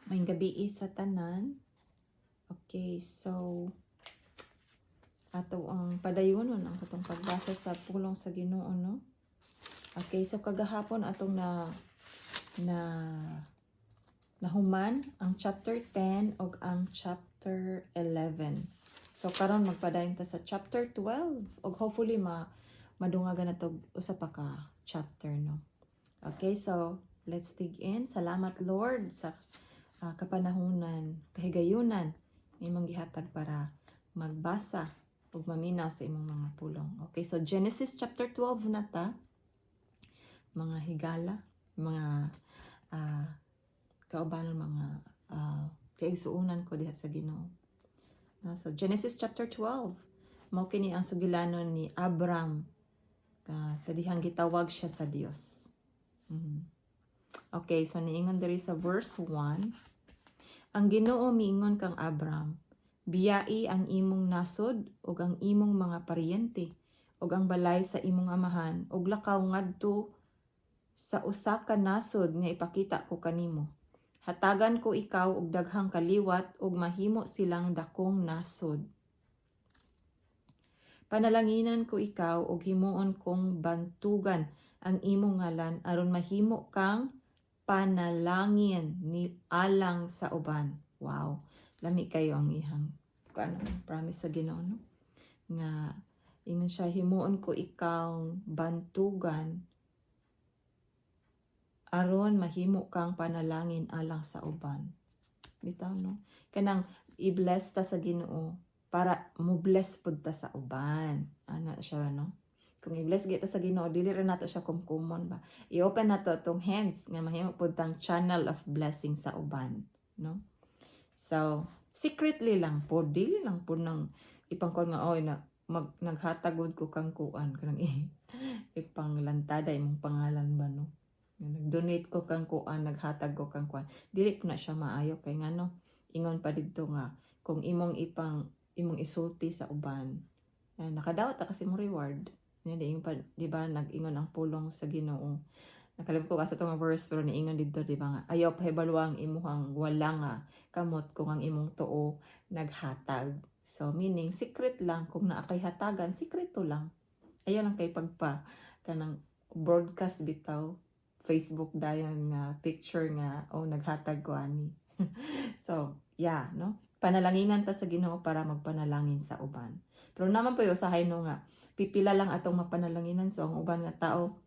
Maayong gabii sa tanan. Okay, so ato ang padayonon ang atong pagbasa sa pulong sa Ginoo, no? Okay, so kagahapon atong na na nahuman ang chapter 10 ug ang chapter 11. So karon magpadayon ta sa chapter 12 ug hopefully madungagan na to usa pa ka chapter, no? Okay, so let's dig in. Salamat, Lord, sa kapanahunan, kahigayunan imong gihatag para magbasa ug maminaw sa imong mga pulong. Okay, so Genesis chapter 12 na ta. Mga higala, mga kaubanon, mga kaigsuonan ko diha sa Ginoo. So Genesis chapter 12. Mao kini ang sugilanon ni Abram sa dihang gitawag siya sa Dios. Okay, so niingon diri sa verse 1, ang Ginoo miingon kang Abram, "Biyai ang imong nasod ug ang imong mga paryente ug ang balay sa imong amahan ug lakaw ngadto sa usa ka nasod nga ipakita ko kanimo. Hatagan ko ikaw og daghang kaliwat ug mahimo silang dakong nasod. Panalanginan ko ikaw ug himuon kong bantugan ang imong ngalan aron mahimo kang panalangin ni alang sa uban." Wow. Lami kayo ang ihang ano, promise sa Ginoo, no? Nga ingon siya, himuon ko ikaw bantugan aron mahimo kang panalangin alang sa uban. Bitaw, no? Kanang i-bless ta sa Ginoo para mo bless pud ta sa uban. Ana siya, no? Kung i-bless kita sa Ginoo, dili ra nato siya kumkumon ba. I-open nato atong hands nga mahimo pud tang channel of blessing sa uban, no? So, secretly lang po, dili lang po nang ipangkuan nga, "Oy, na naghatagod ko kang kuan," kanang ipanglantada imong pangalan ba, no? Nga nag-donate ko kang kuan, naghatag ko kang kuan. Dili po na siya maayo kay ngano, ingon pa didto nga kung imong isulti sa uban, nakadawat ta kasi mo reward. Yan, di pa, di ba, nag-ingon ang pulong sa Ginoo. Nakalimot ko kasi itong verse, pero niingon dito, di ba nga, ayaw pahibalwa ang imuhang wala nga kamot kung ang imong tuo naghatag. So, meaning, secret lang. Kung naa kay hatagan, sekreto lang. Ayaw lang kay pagpa, kanang broadcast bitaw, Facebook dayon nga picture nga, "Oh, naghatag ko ani." So, yeah, no? Panalanginan ta sa Ginoo para magpanalangin sa uban. Pero naman po yung usahay, no, nga, pipila lang atong mapanalanginan. So, ang uban nga tao,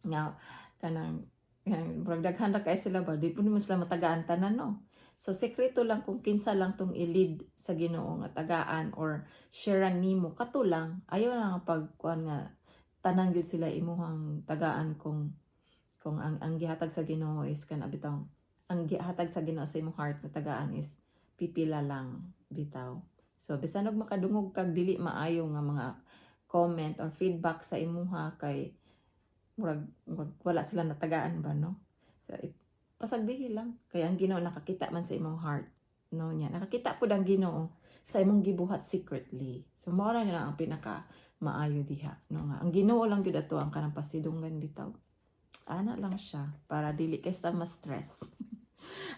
nga, kanang, kanang murag daghan ra kay sila ba, di po nimo sila matagaan tanan, no? So, sekreto lang kung kinsa lang tong i-lead sa Ginoo nga tagaan or share nimo kato lang. Ayaw lang nga pag kuan nga tanan gyud sila imuhang tagaan kung ang gihatag sa Ginoo is kana bitaw, ang gihatag sa Ginoo sa imong heart nga tagaan is pipila lang bitaw. So bisan og makadungog kag dili maayo nga mga comment or feedback sa imuha kay murag wala sila natagaan ba, no? So pasagdihi lang kay ang Ginoo nakakita man sa imong heart, no? Nya nakakita pud ang Ginoo sa imong gibuhat secretly. So mao ra na ang pinaka maayo diha, no, nga ang Ginoo lang gyud ato ang kanang pasidunggan bitaw. Ana lang siya para dili kay sa ma-stress.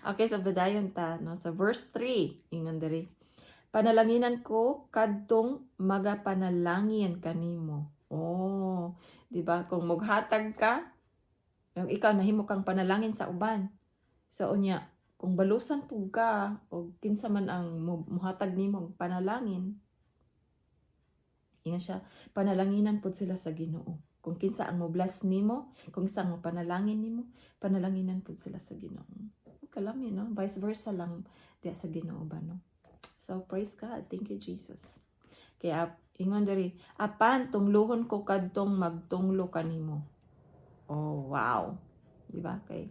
Okay, so padayon ta, no, sa verse 3. Ingon diri, "Panalanginan ko kadtong magapanalangin kanimo." Oh, di ba, kung mughatag ka, yung ikaw nahimo kang panalangin sa uban. So unya, kung balusan pug ka o kinsa man ang muhatag nimo og panalangin, ingon siya, panalanginan pud sila sa Ginoo. Kung kinsa ang mo-bless nimo, kung kinsa ang panalangin nimo, panalanginan pud sila sa Ginoo. Kalami, no? Vice versa lang diya sa Ginoo ba, no? So praise God. Thank you, Jesus. Kaya ingon diri, "Apan tungluhon ko kadtong magtunglo kanimo." Oh, wow. Di ba? Kay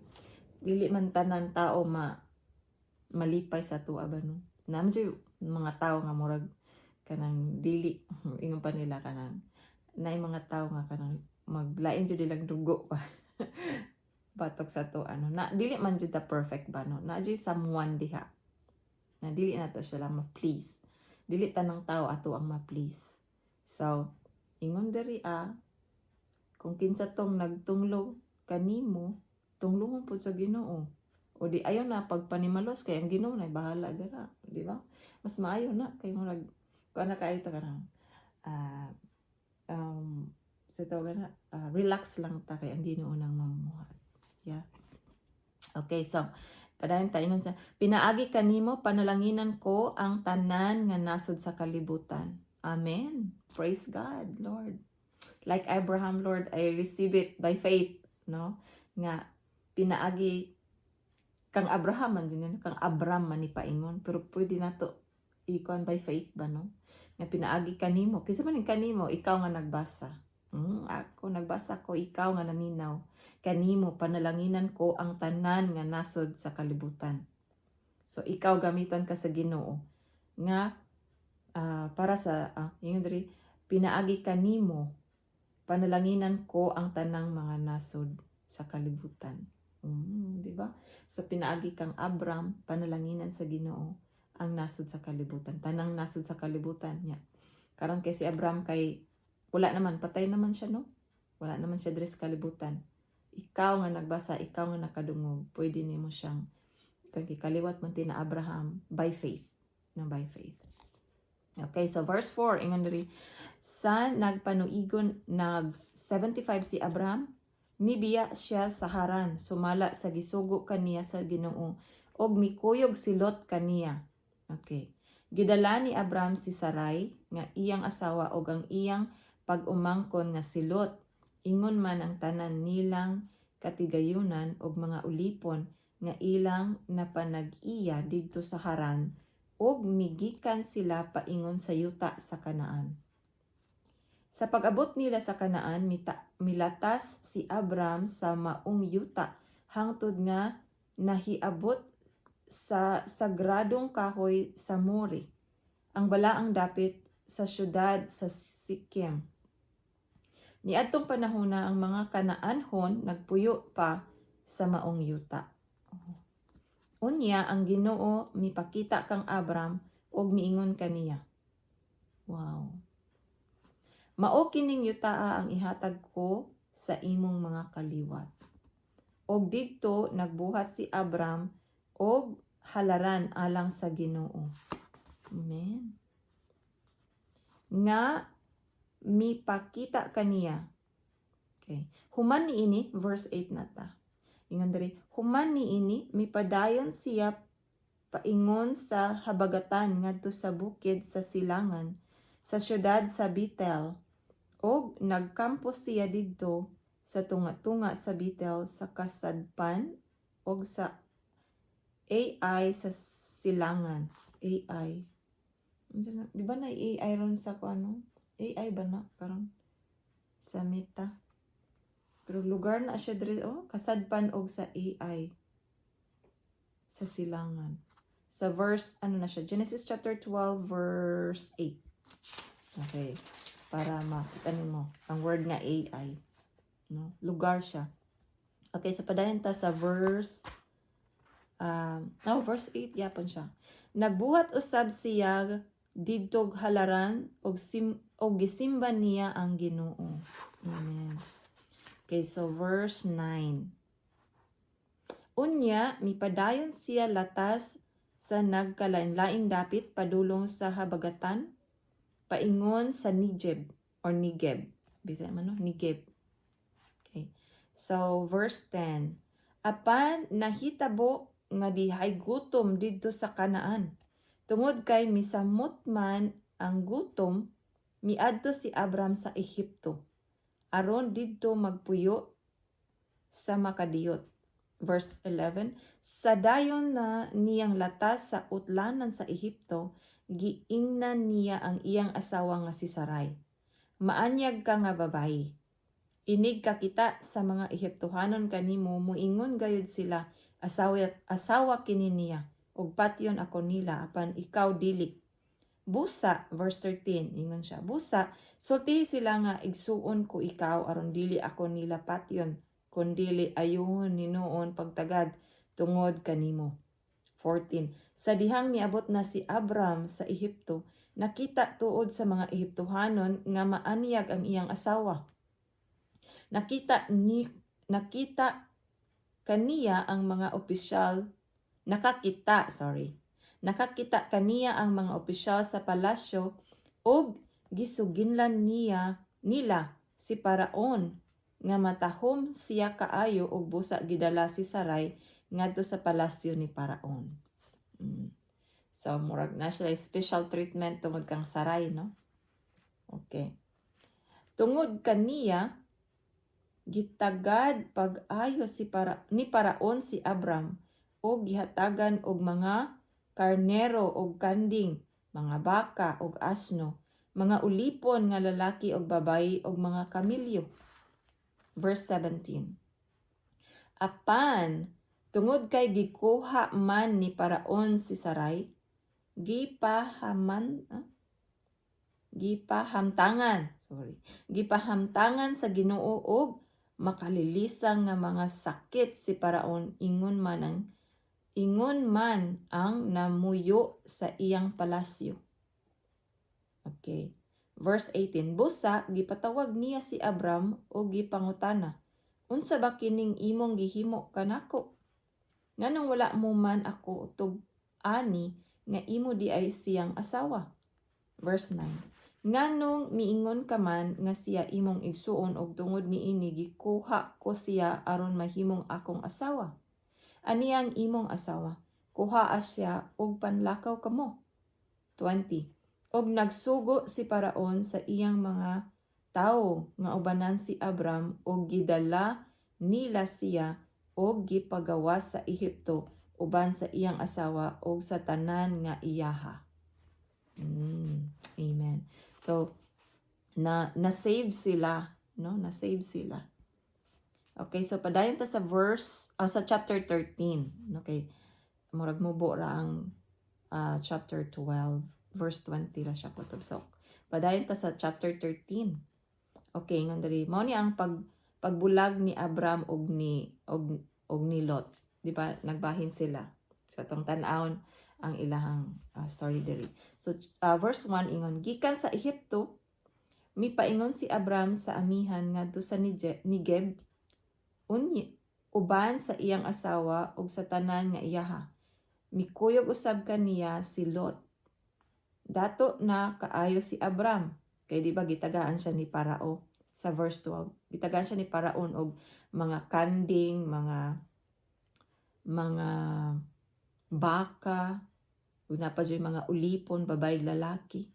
dili man tanan tao malipay sa tuwa ba, no? Naman siya mga tao nga murag kanang dili, ingon pa nila, kanang naay mga tao nga kanang maglain jud ilang dugo pa batok sa to, ano na. Dili man jud ta perfect ba, no? Na jud someone diha na dili na to sila ma-please. Dili tanang tao ato ang ma-please. So ingon diri, kung kinsa tong nagtunglo kanimo, tunglohon pud sa Ginoo. O di ayo na pagpanimalos kay ang Ginoo na bahala dira, di ba? Mas maayo na kay murag kuan na kaayo ta kanang sa tawag na relax lang ta kay ang Ginoo nang mamuhat. Yeah. Okay, so padayon ta. Ingon sa pinaagi kanimo panalanginan ko ang tanan nga nasod sa kalibutan. Amen. Praise God, Lord. Like Abraham, Lord, I receive it by faith, no? Nga pinaagi kang Abraham man din yun, kang Abram man ni paingon, pero pwede nato ikon by faith ba, no? Nga pinaagi kanimo. Kinsa man yung kanimo? Ikaw nga nagbasa. Ako nagbasa ko, ikaw nga naminaw. Kanimo panalanginan ko ang tanan nga nasod sa kalibutan. So ikaw, gamitan ka sa Ginoo nga para sa yung diri, pinaagi kanimo panalanginan ko ang tanang mga nasod sa kalibutan. Di ba? So pinaagi kang Abram, panalanginan sa Ginoo ang nasod sa kalibutan. Tanang nasod sa kalibutan niya. Karon kay si Abram kay wala naman, patay naman siya, no? Wala naman siya diri sa kalibutan. Ikaw nga nagbasa, ikaw nga nakadungog, pwede nimo siyang kay kaliwat man ti na Abraham by faith. No, by faith. Okay, so verse 4, ingon diri, sa nagpanuigon nag 75 si Abraham, nibiya siya sa Haran, sumala sa gisugo kaniya sa Ginoo, og mikuyog si Lot kaniya. Okay. Gidala ni Abraham si Sarai nga iyang asawa og ang iyang pag-umangkon nga si Lot. Ingon man ang tanan nilang katigayunan og mga ulipon nga ilang napanag-iya didto sa Haran ug migikan sila paingon sa yuta sa Kanaan. Sa pag-abot nila sa Kanaan, milatas si Abram sa maong yuta hangtod nga nahiabot sa sagradong kahoy sa More, ang balaang dapit sa syudad sa Sikem. Niadtong panahona ang mga Kanaanhon nagpuyo pa sa maong yuta. Unya ang Ginoo mipakita kang Abram ug miingon kaniya. Wow. Mao kining yutaa ang ihatag ko sa imong mga kaliwat. Og didto nagbuhat si Abram og halaran alang sa Ginoo. Amen. Nga mipakita kaniya. Okay. Human niini, verse 8 na ta. Ingon diri, human niini mipadayon siya paingon sa habagatan ngadto sa bukid sa silangan sa syudad sa Betel og nagkampo siya didto sa tunga-tunga sa Betel sa kasadpan og sa AI sa silangan. AI. Unsa na? Di ba na AI ron sa ko ano? AI ba na karon? Sa Meta. Pero lugar na siya diri, oh, kasadpan og sa AI sa silangan. Sa verse ano na siya? Genesis chapter 12 verse 8. Okay. Para makita nimo ang word nga AI. No? Lugar siya. Okay, so padayon ta sa verse oh, verse 8 yapon siya. Nagbuhat usab siya didtog halaran og gisimba niya ang Ginoo. Amen. Okay, so verse 9. Unya mipadayon siya latas sa nagkalain-laing dapit padulong sa habagatan paingon sa Nijeb or Nigeb. Bisaya man, no? Nigeb. Okay. So verse 10. Apan nahitabo nga dihay gutom didto sa Kanaan. Tungod kay misamot man ang gutom, miadto si Abram sa Ehipto aron didto magpuyo sa makadiyot. Verse 11, sa dayon na niyang latas sa utlanan sa Ehipto, giingnan niya ang iyang asawa nga si Sarai, "Maanyag ka nga babayi. Inig kakita sa mga Ehiptohanon kanimo, muingon gayud sila, 'Asawa, asawa kini niya,' ug patyon ako nila, apan ikaw dili. Busa," verse 13, ingon siya, "busa, sultihi sila nga igsuon ko ikaw aron dili ako nila patyon, kun dili ayuhon hinuon pagtagad tungod kanimo." 14. Sa dihang miabot na si Abram sa Ehipto, nakita tuod sa mga Ehiptohanon nga maanyag ang iyang asawa. Nakita ni nakita kaniya ang mga opisyal, nakakita, sorry. Nakakita kaniya ang mga opisyal sa palasyo ug gisuginlan niya nila si Paraon nga matahom siya kaayo ug busa gidala si Sarai ngadto sa palasyo ni Paraon. So murag na siya special treatment tungod kang Sarai, no? Okay. Tungod kaniya, gitagad pag-ayo si para ni Paraon si Abram ug gihatagan og mga karnero og kanding, mga baka og asno, mga ulipon nga lalaki og babayi og mga kamilyo. Verse 17. Apan tungod kay gikuha man ni Paraon si Sarai, gipahaman, ah? Gipahamtangan, sorry, gipahamtangan sa Ginoo og makalilisang nga mga sakit si Paraon ingon man ang namuyo sa iyang palasyo. Okay. Verse 18. Busa gipatawag niya si Abram ug gipangutana, "Unsa ba kining imong gihimo kanako? Nganong wala mo man ako tug-ani nga imo diay siyang asawa?" Verse 9. "Nganong miingon ka man nga siya imong igsuon og tungod niini gikuha ko siya aron mahimong akong asawa? Ani ang imong asawa. Kuhaa siya ug panlakaw kamo." 20. Og nagsugo si Paraon sa iyang mga tawo nga ubanan si Abram ug gidala nila siya ug gipagawas sa Ehipto uban sa iyang asawa ug sa tanan nga iyaha. Amen. So na na-save sila, no? Na-save sila. Okay, so padayon ta sa verse sa chapter 13. Okay. Murag mubo ra ang chapter 12, verse 20 ra siya kutob. So padayon ta sa chapter 13. Okay, ingon diri, mao ni ang pagbulag ni Abram og ni Lot. Di ba? Nagbahin sila. So atong tan-awon ang ilahang story diri. So verse 1, ingon, gikan sa Ehipto mipaingon si Abram sa amihan ngadto sa Negev unya uban sa iyang asawa ug sa tanan nga iyaha. Mikuyog usab kaniya si Lot. Dato na kaayo si Abram kay di ba gitagaan siya ni Parao sa verse 12. Gitagaan siya ni Paraon og mga kanding, mga baka, ug naa pa juy mga ulipon, babae, lalaki,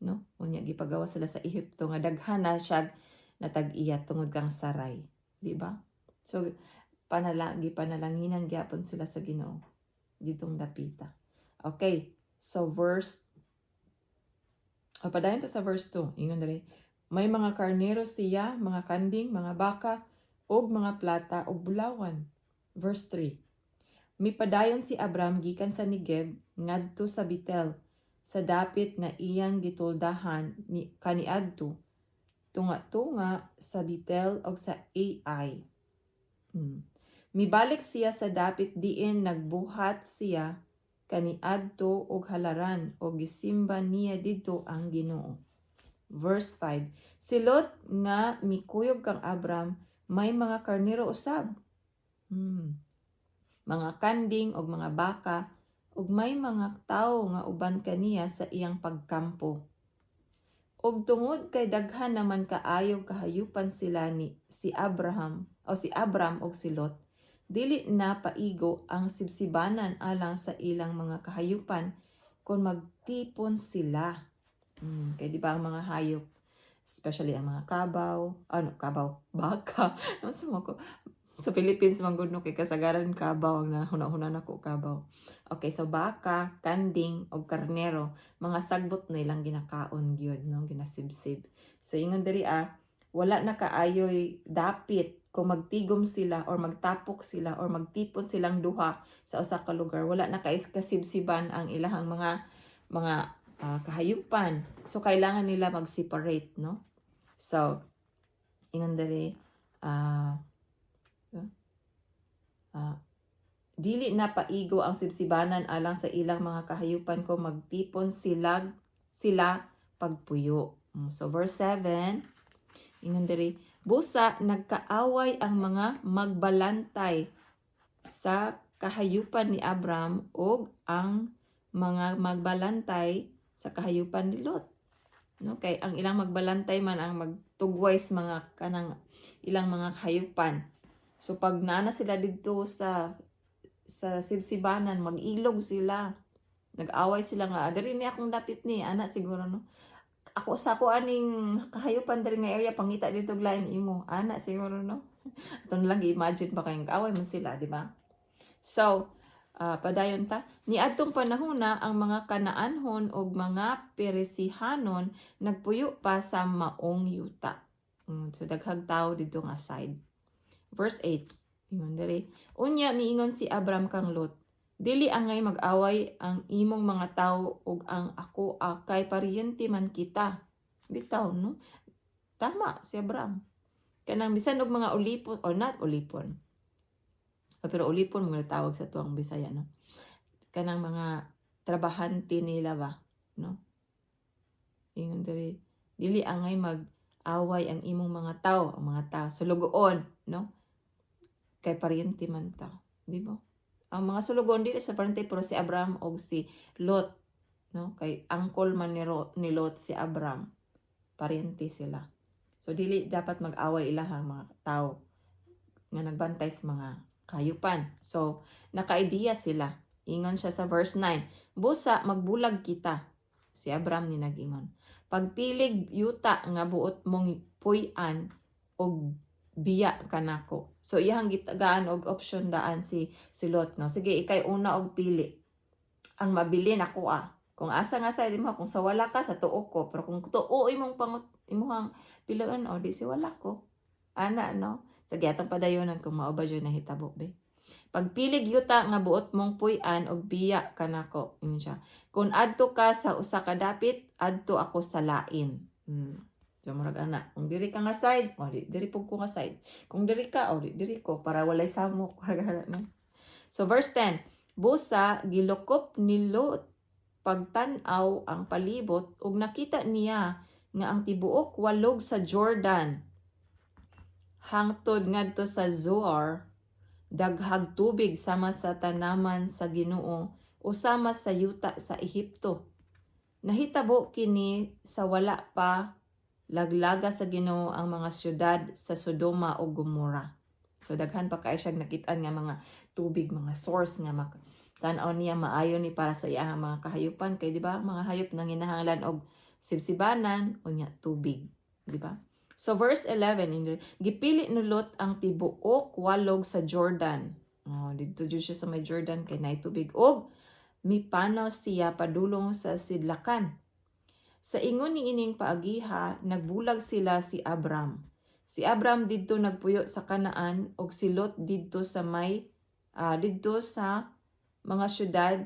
no? Unya gipagawa sila sa Ehipto nga daghan na siya natag-iya tungod kang Sarai, di ba? So gipanalanginan gyapon sila sa Ginoo ditong dapita. Okay, so verse o padayon ta sa verse 2. Ingon diri, may mga karnero siya, mga kanding, mga baka, ug mga plata ug bulawan. Verse 3. Mipadayon si Abram gikan sa Negev ngadto sa Betel sa dapit nga iyang gituldahan ni kaniadto, tunga-tunga sa Betel og sa Ai. Mibalik siya sa dapit diin nagbuhat siya kaniadto og halaran og gisimba niya didto ang Ginoo. Verse 5. Si Lot nga mikuyog kang Abram may mga karnero usab, mga kanding og mga baka ug may mga tawo nga uban kaniya sa iyang pagkampo. Ug tungod kay daghan naman kaayo kahayupan sila ni si Abraham o si Abram ug si Lot, dili na paigo ang sibsibanan alang sa ilang mga kahayupan kung magtipon sila. Kay di ba ang mga hayop, especially ang mga kabaw, ano, kabaw, baka, ano sa mga ko, sa Philippines man gud, no, kay kasagaran kabaw ang nahuna-huna nako, kabaw. Okay, so baka, kanding og karnero, mga sagbot na ilang ginakaon gyud, no, ginasibsib. So ingon diri ah, wala na kaayoy dapit kung magtigom sila or magtapok sila or magtipon silang duha sa usa ka lugar, wala na kay kasibsiban ang ilahang mga kahayupan. So kailangan nila mag-separate, no? So ingon diri dili na paigo ang sibsibanan alang sa ilang mga kahayupan kung magtipon sila pagpuyo. So verse 7, ingon diri, busa nagkaaway ang mga magbalantay. Sa kahayupan ni Abram ug ang mga magbalantay sa kahayupan ni Lot. No, kay ang ilang magbalantay man ang magtugway sa mga kanang ilang mga kahayupan. So pag naa sila didto sa sibsibanan, mag-ilog sila. Nag-away sila nga, "Diri ni akong dapit ni," ana siguro, no. "Ako sa ako aning kahayupan diri nga area, pangita dito lain imo." Ana siguro, no. Ato na lang imagine ba kayong kaaway man sila, di ba? So, padayon ta. Niadtong panahona, ang mga Kanaanhon ug mga Peresihanon nagpuyo pa sa maong yuta. So daghang tao didto nga side. Verse 8. Ingon diri. Unya miingon si Abram kang Lot, "Dili angay mag-away ang imong mga tawo ug ang ako kay paryente man kita." Bitaw, no? Tama si Abram. Kanang bisan og mga ulipon or not ulipon. O, pero ulipon mga tawag sa tuang Bisaya, no? Kanang mga trabahante nila ba, no? Ingon diri, "Dili angay mag-away ang imong mga tao, ang mga tao sulugoon, no? Kay paryente man ta," di ba? Ang mga sulugoon dili sa paryente, pero si Abraham og si Lot, no? Kay uncle man ni Lot si Abraham. Paryente sila. So dili dapat mag-away ilahang mga tao nga nagbantay sa mga kahayupan. So naka-idea sila. Ingon siya sa verse 9, "Busa magbulag kita." Si Abraham ni nag-ingon. "Pagpilig yuta nga buot mong puy-an og biya kanako." So iyang gitagaan og option daan si Lot, no. "Sige, ikay una og pili. Ang mabilin ako ah. Kung asa nga sa mo, kung sa wala ka, sa tuo ko, pero kung tuo imong pangut imuhang piloon, o di si wala ko." Ana, no? Sige, atong padayonan kung mao ba jud nahitabo be. "Pagpilig yuta nga buot mong puy-an og biya kanako." Ingon siya. "Kung adto ka sa usa ka dapit, adto ako sa lain." So murag ana, kung diri ka nga side, o di diri pud ko nga side. Kung diri ka, o di diri ko para walay samok, murag ana, no? So verse 10, Busa gilukop ni Lot pagtan-aw ang palibot ug nakita niya nga ang tibuok walog sa Jordan hangtod ngadto sa Zoar daghag tubig sama sa tanaman sa Ginoo o sama sa yuta sa Ehipto. Nahitabo kini sa wala pa laglaga sa Ginoo ang mga syudad sa Sodoma ug Gomora. So daghan pa kay siya nakitaan nga mga tubig, mga source nga mak tan-aw niya maayo ni para sa iyang mga kahayupan kay, di ba, mga hayop nang ginahanglan og sibsibanan unya tubig, di ba? So verse 11, gipili ni Lot ang tibuok walog sa Jordan. Oh, didto jud siya sa may Jordan kay naay tubig og mipanaw siya padulong sa sidlakan. Sa ingon ni ining paagiha, nagbulag sila si Abram. Si Abram didto nagpuyo sa Kanaan ug si Lot didto sa may didto sa mga syudad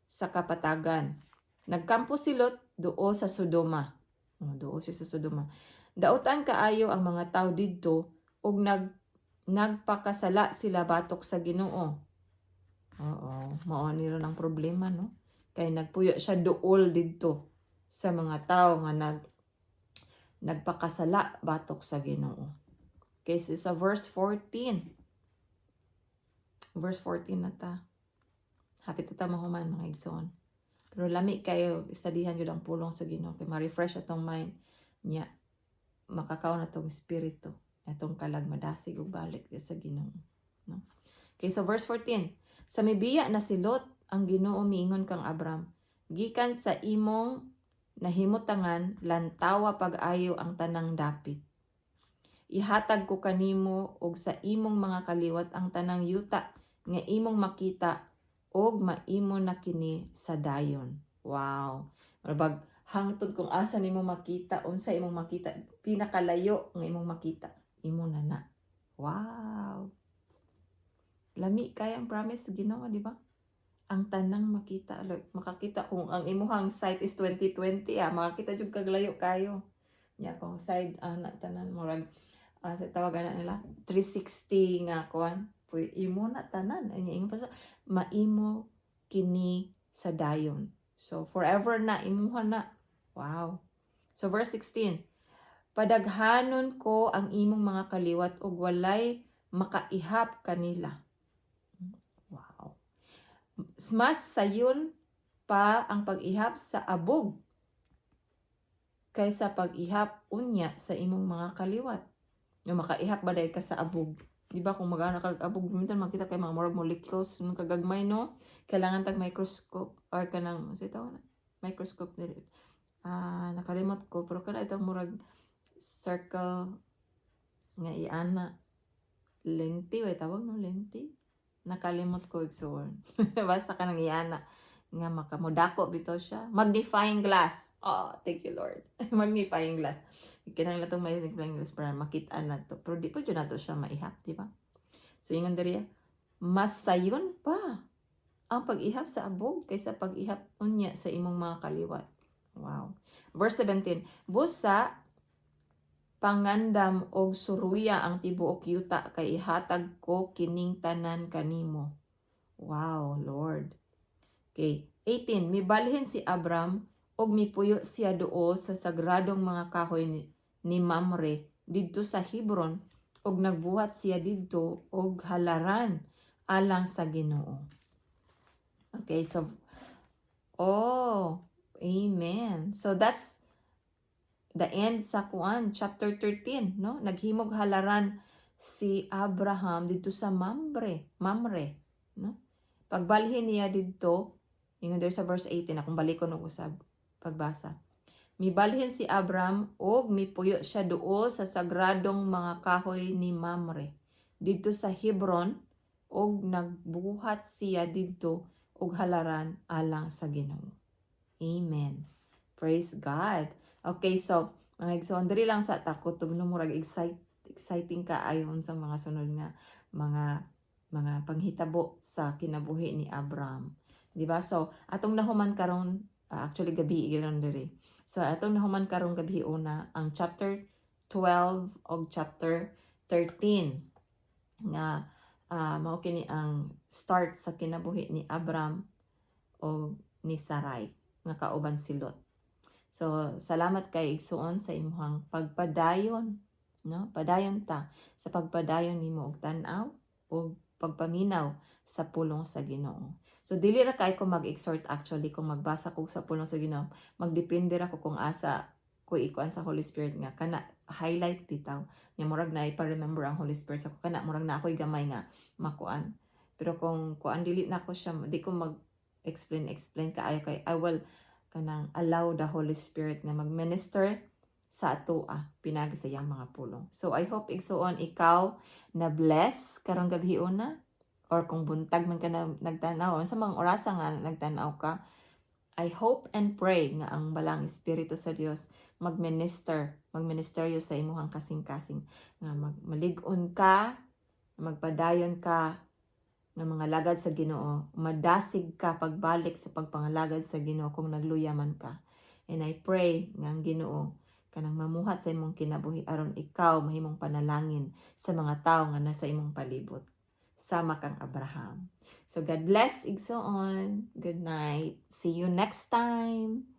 sa kapatagan. Nagkampo si Lot duol sa Sodoma. Oh, duol siya sa Sodoma. Dautan kaayo ang mga tao didto ug nagpakasala sila batok sa Ginoo. Oo, mao ni ron ang problema, no? Kay nagpuyo siya duol didto sa mga tao nga nagpakasala batok sa Ginoo. Okay, so sa verse 14. Verse 14 na ta. Hapit ta mahuman, mga igsoon. Pero lami kayo, studyhan jud ang pulong sa Ginoo kay ma-refresh atong mind niya. Makakaon atong espiritu, atong kalag madasig ug balik sa Ginoo, no? Okay, so verse 14. Sa mibiya na si Lot, ang Ginoo miingon kang Abram, "Gikan sa imong nahimutangan, lantawa pag-ayo ang tanang dapit. Ihatag ko kanimo ug sa imong mga kaliwat ang tanang yuta nga imong makita ug maimo na kini sa dayon." Wow. Murag hangtod kung asa nimo makita, unsa imong makita, pinakalayo nga imong makita, imo na na. Wow. Lami kay ang promise sa Ginoo, di ba? Ang tanang makita, like, makakita kung ang imuhang sight is 2020 ah, makakita jud kag layo kayo. Nya kung side ana tanan murag sa tawag ana nila 360 nga kuan, puy imo na tanan. Ay ingon pa sa maimo kini sa dayon. So forever na imuha na. Wow. So verse 16. Padaghanon ko ang imong mga kaliwat ug walay makaihap kanila. Mas sayon pa ang pag-ihap sa abog kaysa pag-ihap unya sa imong mga kaliwat. Yung makaihap ba dahil ka sa abog? Di ba kung magana kag abog, mintan makita kay mga murag molecules nung kagagmay, no? Kailangan tag microscope or kanang sa tawag na microscope dili. Ah, nakalimot ko, pero kana itong murag circle nga iana, lenti way tawag, no? Lenti, nakalimot ko, igsoon. Basta kanang iana nga makamudako bitaw siya, magnifying glass. Oh, thank you, Lord. Magnifying glass. Kinahanglan tong magnifying glass para makita na to, pero di po jud nato siya maihap, di ba? So ingon diri, mas sayon pa ang pag-ihap sa abog kaysa pag-ihap unya sa imong mga kaliwat. Wow. Verse 17, "Busa pangandam og suruya ang tibuok yuta kay ihatag ko kining tanan kanimo." Wow, Lord. Okay, 18. Mibalhin si Abram og mipuyo siya duol sa sagradong mga kahoy ni Mamre didto sa Hebron og nagbuhat siya didto og halaran alang sa Ginoo. Okay, so oh, amen. So that's the end sa kuan, chapter 13, no? Naghimog halaran si Abraham didto sa Mamre, no? Pagbalhin niya didto, ingon diri sa verse 18, akong balikon og usab pagbasa. Mibalhin si Abram og mipuyo siya duol sa sagradong mga kahoy ni Mamre didto sa Hebron og nagbuhat siya didto og halaran alang sa Ginoo. Amen. Praise God. Okay, so mga igsoon, diri lang sa takot no, murag exciting kaayo sa mga sunod nga mga panghitabo sa kinabuhi ni Abraham. Di ba? So, atong nahuman karon, actually gabi giron diri. So, atong nahuman karong gabi una ang chapter 12 og chapter 13 nga mao kini ang start sa kinabuhi ni Abram o ni Sarai nga kauban si Lot. So, salamat kay, igsuon, sa imong pagpadayon, no? Padayon ta sa pagpadayon nimo og tan-aw og pagpaminaw sa pulong sa Ginoo. So dili ra kay ko mag-exhort. Actually, kung magbasa ko sa pulong sa Ginoo, magdepende ra ko kung asa ko ikuan sa Holy Spirit nga kana highlight bitaw nya murag na ipa-remember ang Holy Spirit sa ko, kana murag na ako'y gamay nga makuan. Pero kung kuan, dili na ko siya, di ko mag explain explain kaayo kay I will kanang allow the Holy Spirit nga mag-minister sa atoa pinagi sa iyang mga pulong. So I hope, igsuon, ikaw na bless karong gabi una or kung buntag man ka na nagtan-aw, sa mga orasa nga nagtan-aw ka, I hope and pray nga ang Balaang Espiritu sa Dios magminister, magministeryo sa imuhang kasing-kasing nga malig-on ka, magpadayon ka nga mga lagad sa Ginoo, madasig ka pagbalik sa pagpangalagad sa Ginoo kung nagluya man ka. And I pray nga ang Ginoo kanang mamuhat sa imong kinabuhi aron ikaw mahimong panalangin sa mga tawo nga nasa imong palibot sama kang Abraham. So God bless, igsoon. Good night. See you next time.